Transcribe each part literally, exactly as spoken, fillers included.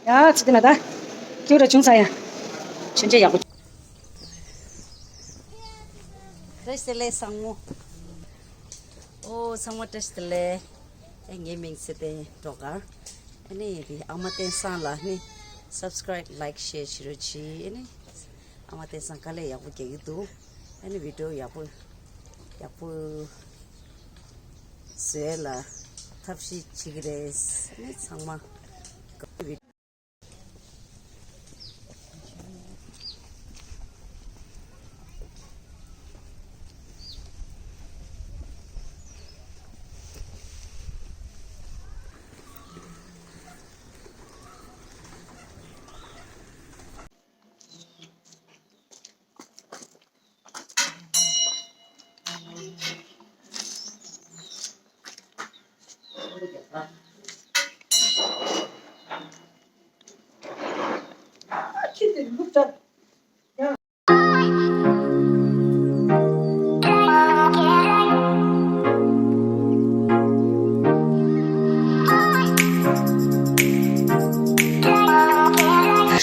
ཡ་ཚེ་དེ་མ་ད། ཁྱེད་ར་བྱུང་ས་ཡ། ཆོས་མཇལ་ཡག་པོ། བཀྲ་ཤིས་བདེ་ལེགས་ཚང་མ། ཨོ་ཚང་མ་བཀྲ་ཤིས་བདེ་ལེགས། ཨེ་ངའི་མིང་ཚེ་བརྟན་སྒྲོལ་དཀར། ཨེ་ནི་དེ་ཨ་མ་བསྟན་བཟང་ལགས་ནི་subscribe like share བྱེད་རོགས་གྱིས། ཨེ་ནི་ཨ་མ་བསྟན་བཟང་དཀའ་ལས་ཡག་པོ་རྒྱག་གི་འདུག་ཨེ་ནི་བི་ཌི་ཡོ་ཡག་པོ་ཡག་པོ་བཟོས་ལ་ཐབས་ཤེས་བྱེད་ཀྱི་རེད། ཨེ་ནི་ཚང་མ།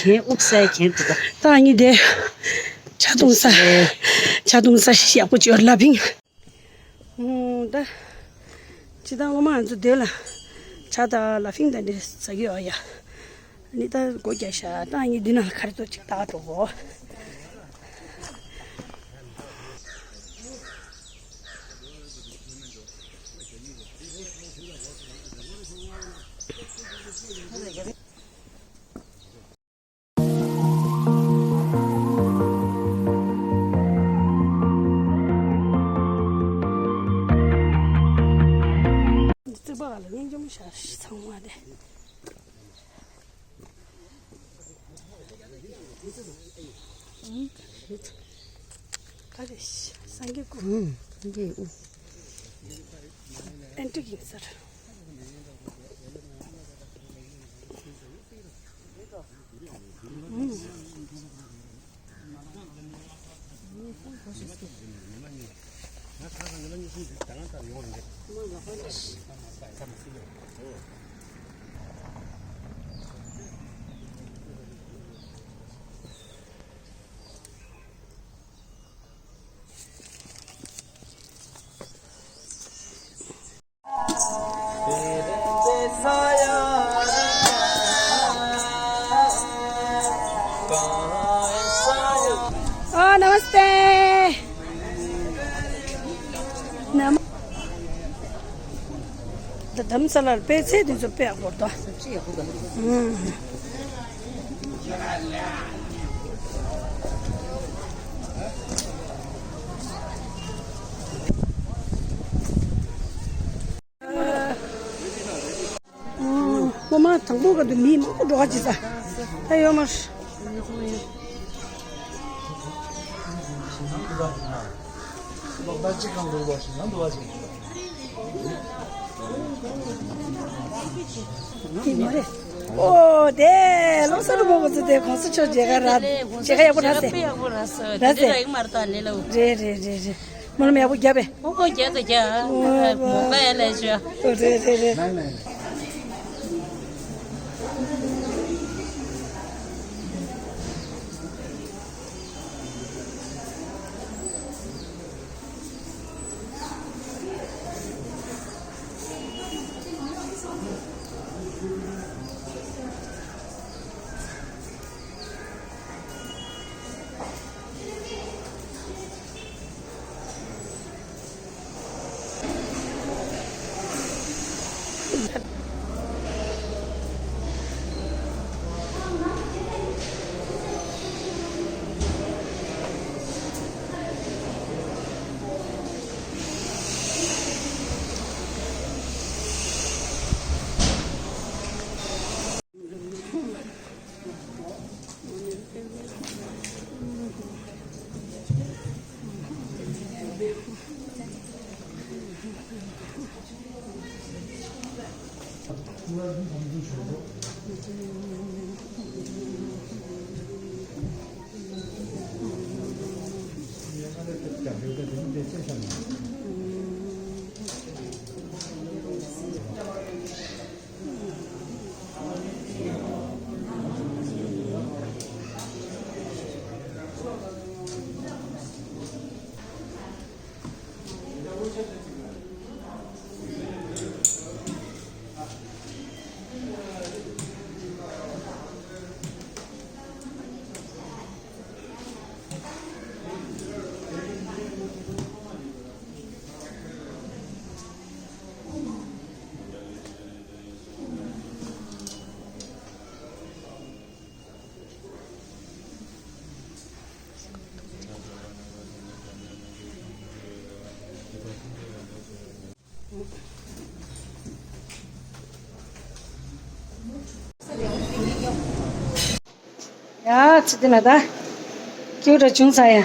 གྱེན་དབུགས་ས་གྱེན་དུ་ད། ད་ཨ་ནི་དེ་ཇ་འཐུང་ས། ཇ་འཐུང་ས་ཞིག་ཡག་པོ་ཅིག་ཡོད་ལ་ཕིང་། ཨོ་ད། ཇི་ལྟར་སྔོན་མ་ང་ཚོ་དེ་ལ་ཇ་དང་ལ་ཕིང་དང་འདི་ཟ་གི་ཡོད་ཡ། ནི་ད་སྒོ་རྒྱག་ཤག་ད་ངས་འདི་ནང་ལ་ག་རེ་ཐོག་ཅིག་བཏགས་འགྲོ་གོ། རྩིག་པ་ལ་སྙིང་རྗེ་མོ་ཤར་ཚང་མ་དེ། ག་རེ་སངས་རྒྱས་སྐུ། ཨུ། སངས་རྒྱས་སྐུ། ཨེ་འགྲིག་ཡིན་ཟེར། ཨ། ནམ་སྟེ། ནམ། ད་དྷ་རམ་ས་ལར་དཔེ་ཚད་དེ་ཚོ་དཔེ་ཡག་པོ་འདུག་ཨུམ། སྔོན་མ་དང་པོ་ག་དུས་མི་མང་པོ་འགྲོ་ག་ཅི་ས། ད་ཡོད་མ་རེད། ཨོ་དེ་ལོ་གསར་མོ་ག་ཚོད་དེ་གོང་ས་མཆོག་མཇལ་ཁ་རག་མཇལ་ཁ་ཡག་པོ་རག་ཟེར། རག་ཟེར། རེད་རེད་རེད་རེད། སྨོན་ལམ་ཡག་པོ་བརྒྱབ་པས། ཨོ་ཁོ་རྒྱ་དང་རྒྱ། ཨོ་མོ་པ་ཡ་ལས་བྱོས། ཨོ་རེད་རེད་རེད། ཡ་ཚེ་འདི་ལ་ད་སྐྱིད་པོ་འདྲ་བྱུང་ས་ཡ།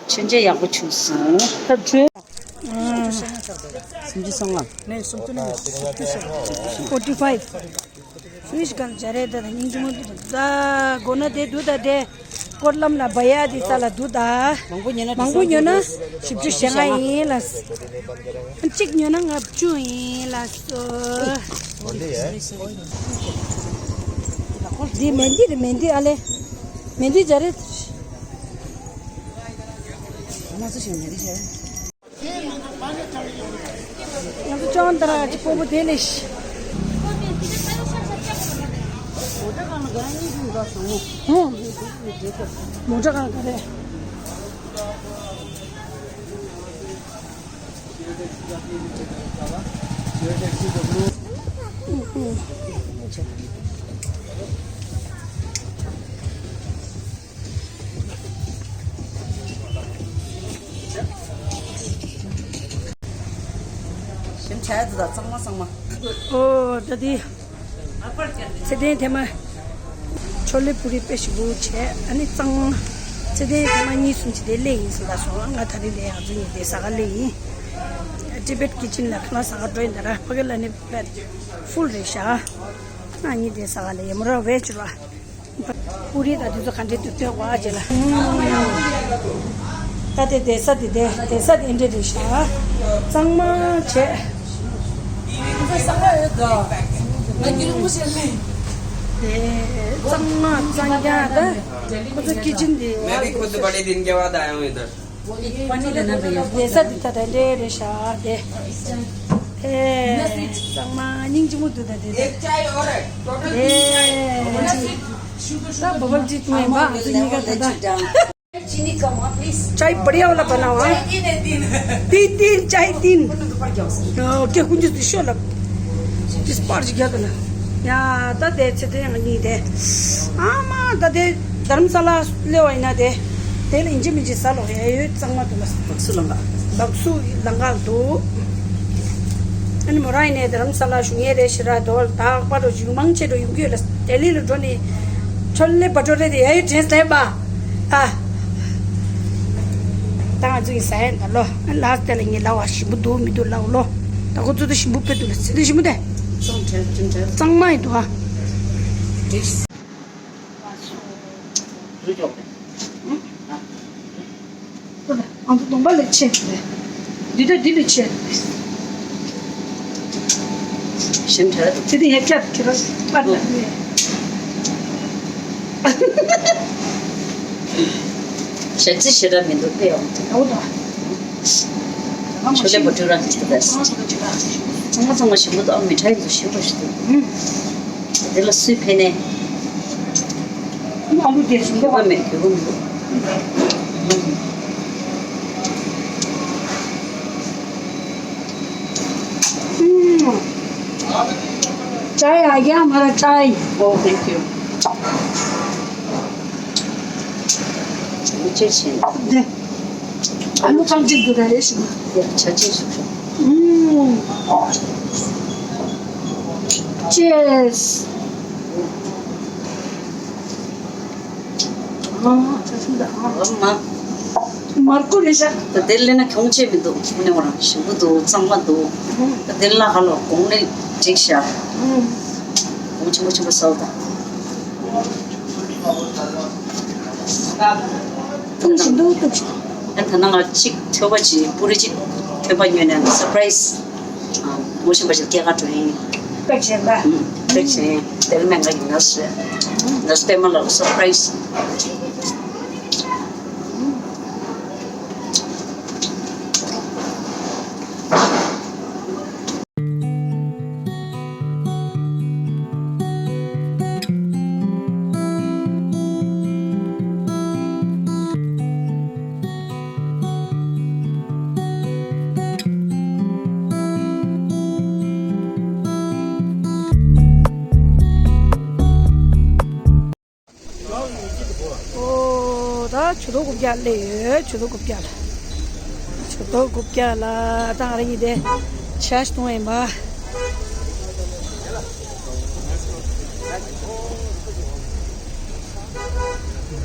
མཆོད་མཇལ་ཡག་པོ་བྱུང་སོང་། ད་བྲོས། སུམ་ཅུ་སོ་ལྔ། ནས་སུམ་ཅུ་ནས་forty five། སུ་ཞིག་གང་བྱ་རེད། ད་སྙིང་རྗེ་མོ་འདུག་ད་སྒོ་ན་དེ་འདུག་ད་དེ། སྐོར་ལམ་ལ་བ་ཡ་དེ་ས་ལ་འདུག་ད། མང་པོ་ཉོས་ན་མང་པོ་ཉོས་ན་བཞི་བཅུ་ཞེ་ལྔ་ཡིན་ལ། གཅིག་ཉོས་ན་ལྔ་བཅུ་ཡིན་ལ་སོ། འདི་མེན་ཏི་རེད། མེན་ཏི་ཨ་ལེ། མེན་ཏི་བྱ་རེད། ང་ཚོ་ཅང་ཏ་ར་ཅི་སྤོ་བོ་དེ་ལས་ཤི། མོ་ཊ་གང་ག་རེ། ཞིམ་ཆ་ཡ་དེ་དང་གཙང་མ་གཙང་མ། ཨོ་ད་དེ། ཚེ་བརྟན་ཐེངས་མ། ཆོ་ལེ་པུ་རི་དཔེ་ཞིག་བུ་བྱས། ཨ་ནི་གཙང་མ། ཚེ་བརྟན་ཐེངས་མ་གཉིས་གསུམ་ཅིག་དེ་སླེབས་ཡིན་ཟེར་ལ་སོང་། ང་ད་རིང་དེ་ཡང་ཚོ་གཉིས་དེ་ཟ་ག་སླེབས་ཡིན། Tibet Kitchen ལ་ཁ་ལག་ཟ་ག་འགྲོ་ཡིན། ད་ར་ཕ་གི་ལ་ནི་བེད་ཕུལ་རེད་ཤག་ང་གཉིས་དེ་ཟ་ག་ལ་ཡ་མོ་ར་བེད་ཅུ་ར། པུ་རི་དང་དེ་ཚོ་ག་འདྲས་འདུག་ལྟོས་གོ་ཨ་ཅེ་ལ། ད་དེ་བསྡད་ས་དེ་དེ་བསྡད་ས་དེ་འདྲས་རེད་ཤག་གཙང་མ་བྱས། དེ་གཙང་མ་གཙང་རྐྱང་ད། ཁོ་ཚོ་ཀི་ཅན་དེ། मैं भी खुद बड़े दिन के बाद आया हूँ इधर। पानी लेना भैया। བསྡད་ས་འདི་ད་ད་འདྲས་རེད་ཤག་དེ། ཨེ། གཙང་མ་སྙིང་རྗེ་མོ་འདུག་ད་དེ་དེ། एक चाय और है। टोटल तीन चाय। ཨེ། ད་བ་བ་ཅིག་མེད་པ་ང་ཚོ་གཉིས་ཀ་ད་ད། चीनी कम हाँ प्लीज। चाय बढ़िया वाला बनाओ हाँ। चाय तीन है तीन। तीन तीन चाय तीन। ओके कुंज दिशो लब। Dispatch क्या करना? ཡ་ད་དེ་ཚེ་དེ་ཡང་གཉིས་དེ། ཨ་མ་ད་དེ་དྷ་རམ་ས་ལ་སླེབས་པ་ཡིན་ན་དེ། དེ་ལ་ཡིན་གཅིག་མིན་གཅིག་ཟ་ལོ་ཡ་ཡོད་གཙང་མ་འདུག་ལ། སུ་ལང་ག་བག་སུ་ལང་ག་འདུག་ཨ་ནི་མོ་རང་ཡིན་ནས་དྷ་རམ་ས་ལ་བཞུགས་མཁན་རེད་ཤི་ར་དོ་ད་པ་རོ་བཞུགས་མང་ཆེ་འགྲོ་ཡོང་གི་ཡོད་ལ། ལྡི་ལི་ལ་འགྲོ་ནས་ཆོ་ལེ་བ་ཊོ་རེ་དེ་ཡ་ཡོད་དྲན་སླེབས་པ། ཨ། ད་ང་ཚོ་ཡིན་ས་ཡིན་ད་ལོ། ལགས་དེ་ལ་ངས་ལབ་པ་ཞིམ་པོ་འདུག་མི་འདུག་ལབ་ལོ། ད་ཁོ་ཚོ་ད་ཞིམ་པོ་དཔེ་འདུག་ལ། ཚེ་འདི་ཞིམ་པོ་དེ། གཙང་མ་ཡིན་འདུག་ཨ། ང་ཚོ་གདོང་པ་ལས་ཆེ་རེད། འདི་ལྟ་འདི་ལས་ཆེ་རེད། ཞིམ་དྲགས། དེ་དེ་ཡ་སྐྱབས་ཁྱེད་རང་པར་ལ་ནས། ཞག་རྩི་ཞེ་དྲག་མི་འདུག་ཕེ་ཡོང་དུས། འོ་ད། ཆུ་ལེན་པ་ཀྲུ་ར་ཅིག་ཏུ་བས། ཚང་མ་ཚང་མ་ཞིམ་པོ་འདུག་ཨ་མི་ཁྲ་ཡིན་འདུག་ཞིམ་པོ་ཞིག་འདུག་དེ་ལ་སུས་ཕེ་ནས། ཨ་ལུ་དེ་ཞིམ་པོ་མེད་གི་རུ་མི་འདུག चाय आ गया हमारा चाय। Oh, thank you. ཅེ་ཆེན། ཨ་ལུ་ཚང་གཅིག་ཏུ་རེ་ཞིག་ཡ་ཆ་ཆེ་ཞིག་ཧུམ། ཅེས། ཨ་ཆ་ཆུང་ད་ཨ། ཨ་མ། མར་ཁུ་རེ་ཤག་ད་དེར་ལེན་ན་གྱོང་ཆེ་མི་འདུག་དངོས་གནས་ཁོ་རང་ཞིམ་པོ་འདུག་གཙང་མ་འདུག་ད་དེར་ལ་ཧ་ལོ་གོང་ནས་འགྲིག་ཤག་ཧུམ། གོང་ཆེན་པོ་ཆེན་པོ་ཟ་བ་ད། ཐུང་ཞིག་འདུག་ཐུང་ཞིག་ཨ་ད་ནང་ང་གཅིག་ཐོད་པ་གཅིག་པུ་རི་གཅིག་ཐོད་པ་ཉོས་ནས་སར་པ་རའི་སི་མོ་ཤིན་པ་ཞིག་སྐྱེལ་ག་འགྲོ་ཡིན། པེག་བྱས་པ། པེག་བྱས་དེར་མེད་ང་ཡིན་ན་ཟེར། ན་སྤེ་མ་ལ་སར་པ་རའི་སི། ཨོ་ད་ཆུ་ཐོག་དགུ་བརྒྱ་སླེབས་ཡོད། ཆུ་ཐོག་དགུ་བརྒྱ་ལ། ཆུ་ཐོག་དགུ་བརྒྱ་ལ་ད་ང་རང་གཉིས་དེ་ཆ་ཞིག་གཏོང་ཡིན་པ། ཨ་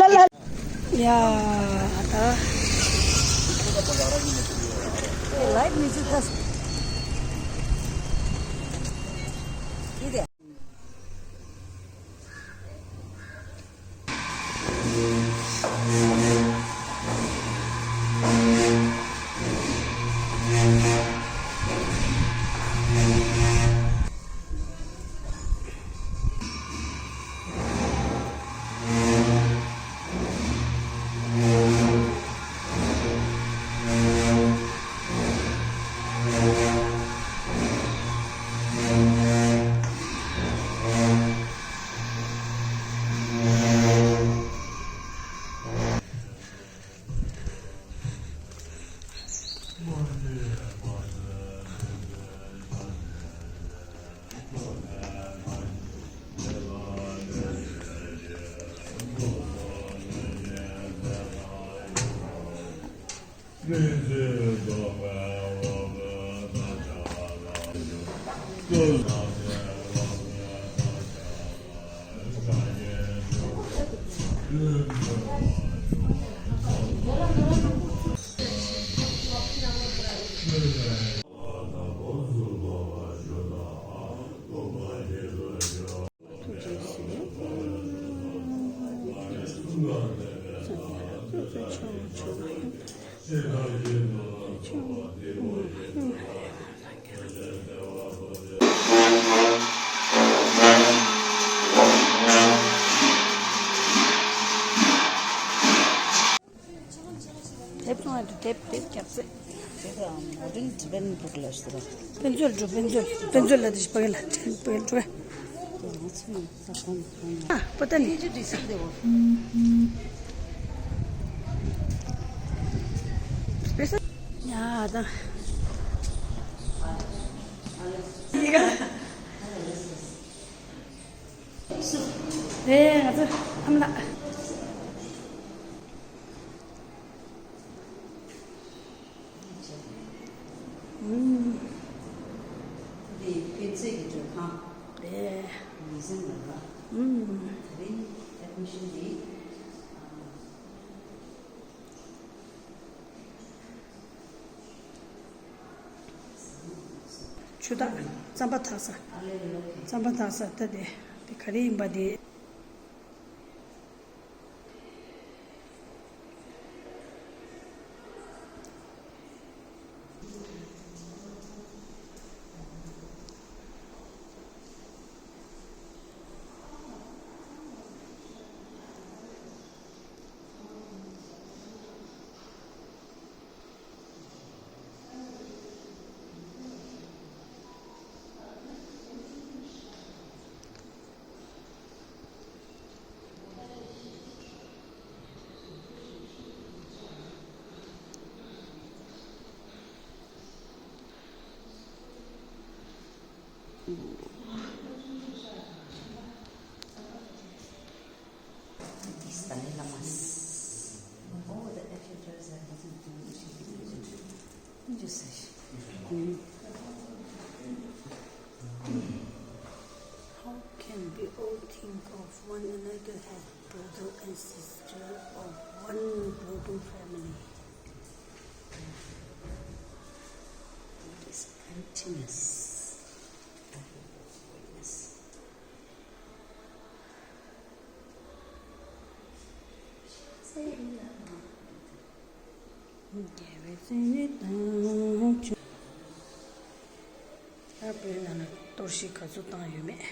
ལ་ལ། ཡ། ད། ལའིབ་མི་བྱེད་ད། ཡིན་ཏེ། དེབ་ཚོང་བ་དེ་དེབ་དེབ་རྒྱབ་སེ། དེ་དང་མོ་ཌན་ཊི་བེ་ཊན་བུག་ལ་ཟེར་བ། དཔེ་མཛོད་འགྲོ། དཔེ་མཛོད། དཔེ་མཛོད་ལ་དེ་ཞིག་ཕ་གི་ལ་དྲན་ཕ་གི་འགྲོ། ཨ་པོ་ཏ་ནི། ཡ་ད། ཡི་ག། རེད། ང་ཚོ་ཨ་མ་ལགས། ཨུམ། འདི་ཕན་ཚུན་གྱི་མགྲོན་ཁང་། རེད། མི་ཟིན་མ་རེད། ཨུམ། དེ་རིང་ཨེ་ཌི་མི་ཤན་འདི། ཆུ་དྭགས་རྩམ་པ་འཐག་ས། རྩམ་པ་འཐག་ས་ད་དེ་དེ་ག་རེ་ཡིན་པ་དེ། These Dalai Lamas. All the agitators and just how can we all think of one another as brother and sister of one broken family? What is emptiness? ད་བོད་ནང་ལ་གཏོར་བཤིག་ག་ཚོད་བཏང་ཡོད་མེད།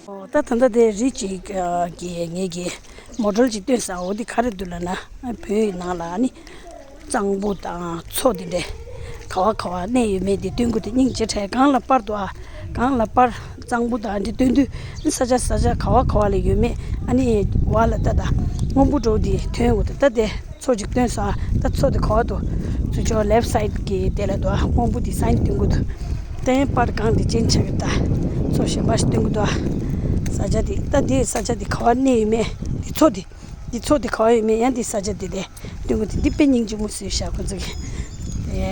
ད་ད་ལྟ་དེ་རི་གཅིག་གི་ངེད་ཀྱི་མོ་ཌེལ་གཅིག་བཏོན་ས། འོ་འདི་ག་རེ་འདུག་ལབ་ན། བོད་ཡིག་ནང་ལ་ནི་གཙང་པོ་དང་མཚོ་འདི་འདྲ་ག་བ་ག་བ་གནས་ཡོད་མེད་འདི་སྟོན་གྱི་འདུག་སྙིང་རྗེ་ཕྲན། གང་ལ་པར་འདུག་ཨ། གང་ལ་པར་གཙང་པོ་དང་འདི་སྟོན་དུས་ས་ཆ་ས་ཆ་ག་བ་ག་བ་ལ་ཡོད་མེད། ཨ་ནི་བར་ལ་ད་ད་སྔོན་པོ་འདྲ་བོ་འདི་ཐོན་འོ་ད་ད་དེ། མཚོ་གཅིག་བཏོན་སོང་། ད་མཚོ་དེ་ག་བ་འདུག་ཚུར་ཕྱོགས་ལེཕ་སའིཌ་གི་དེ་ལ་འདུག་སྔོན་པོ་དེ་སའིན་སྟོན་གྱི་འདུག་ཏན་པར་གང་དེ་ཅན་ཆགས་ཀྱི་ད། མཚོ་གཞན་པ་ཞིག་སྟོན་གྱི་འདུག་ཨ། ས་ཆ་དེ་ད་དེ་ས་ཆ་དེ་ག་བ་གནས་ཡོད་མེད། དེ་མཚོ་དེ། དེ་མཚོ་དེ་ག་བ་ཡོད་མེད་ཡང་དེ་ས་ཆ་དེ་དེ་སྟོན་གྱི་འདུག་དེ་དཔེ་སྙིང་རྗེ་མོ་བཟོས་ཤག་ཁོ་ཚོ་གི་དེ།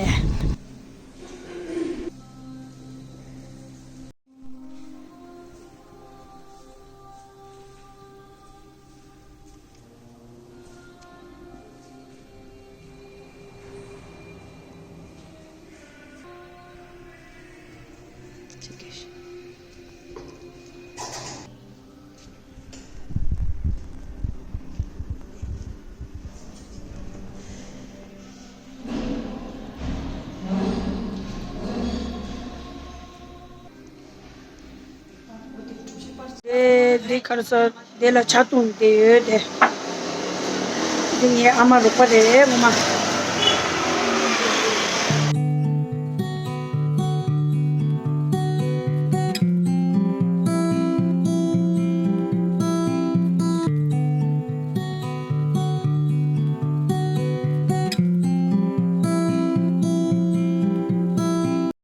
དེ་འདི་གར་སོ་དེ་ལ་ཇ་བཏུང་དེ་ཡོད་དེ། འདི་ངའི་ཨ་མ་རོགས་པ་རེད་ངོ་མ།